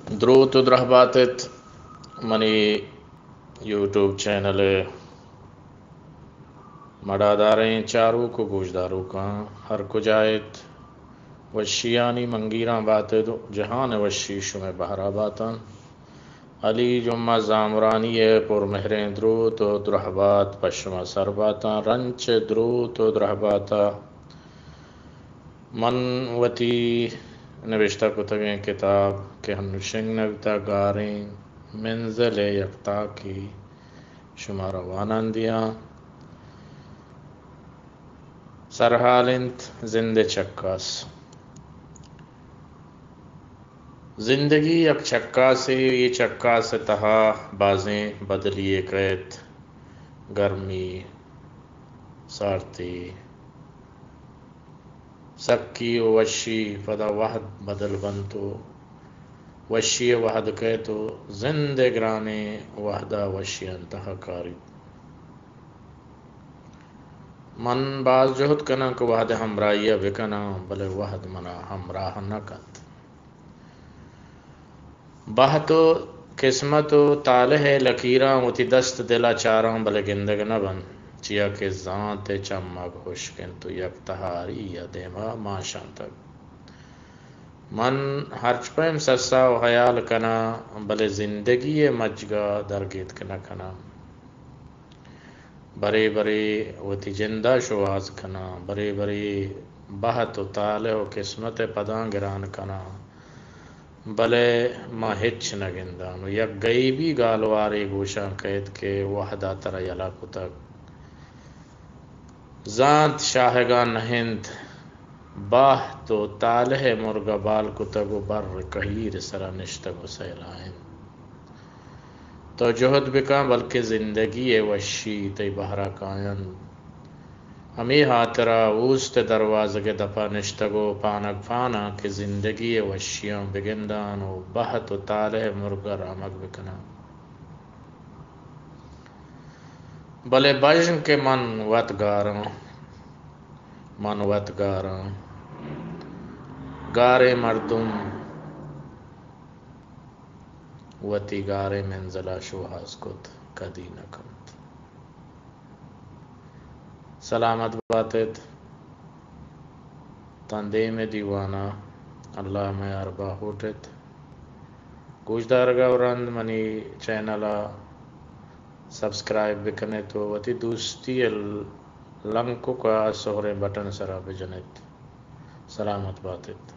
دروت و درہبات ات منی یوٹیوب چینل ءِ مڑاداریں چاروک و گوشداروکاں، ہر کجا ات وشیانی منگیراں بات ات و جہان ءِ وشی شمئے بہرا باتاں۔ علی جمعہ زامرانی ءِ پرمہریں دروت و درہبات پہ شما سر باتاں۔ رنچ ءِ دروت و درہبات ءَ من وتی نبشتہ کتگیں کتاب کہ ہنو شنگ نبتہ، گاریں منزل ءِ یک تاکے شمارا وانان دیاں۔ سرحال انت زند ءِ چکاس۔ زندگی یک چکاسے، اے چکاس ءِ تہا بازیں بدلی یے کئیت، گرمی، سارتی، سکی و وشی۔ پدا وہد بدل بنت و وشی ءِ وہد کئیت و زند ءِ گرانیں وہد ءَ وشیانی تہا کاریت۔ من باز جہد کناں کہ وہد ءِ ہمراہی ءَ بکناں، بلے وہد منا ہمراہ نہ کنت۔ بہت و قسمت و طالع ءِ لکیراں وتی دست دل ءَ چاراں، بلے گندگ نہ بنت، چیا کہ زانت ءِ چمگ ہشک انت و یک تہاری ءَ دیم ءَ مانشانتگ۔ من ہرچ پیم سسا و ہیال کناں، بلے زندگی ءِ مجگ ءَ درگیتک نہ کناں۔ برے برے وتی جند ءَ شوہاز کناں، برے برے بہت و طالع و قسمت ءِ پداں گران کناں، بلے ما ہچ نہ گنداں و یک گئیبی گالوارے گوشاں کئیت کہ وہد ءَ ترا یلہ کتگ۔ زانت شاہگان نہ انت، بہت و طالع ءِ مرگ ءَ بال کتگ و بر کہیر ءِ سرا نشتگ و سیلا انت۔ تو جہد بکن، بلکیں زندگی ءِ وشی تئی بہرا کاینت۔ ہمے ہاترا اوست ءِ دروازگ ءِ دپا نشتگ و پانگ پاناں کہ زندگی ءِ وشیاں بگنداں و بہت و طالع ءِ مرگ ءَ رامگ بکناں۔ بلے بژن کہ من وت گاراں، من وت گاراں۔ گاریں مردم وتی گاریں منزل ءَ شوہاز کت کدی نہ کنت۔ سلامت بات ات۔ تاں دیم ءِ دیوان ءَ اللہ مئے ہر باہوٹ ات۔ گوشدارگ ءَ و رند منی چینل ءَ سبسکرائب بکن ات و وتی دوستی ءِ لنکک ءَ سہریں بٹن ءِ سرا بجن ات۔ سلامت بات ات۔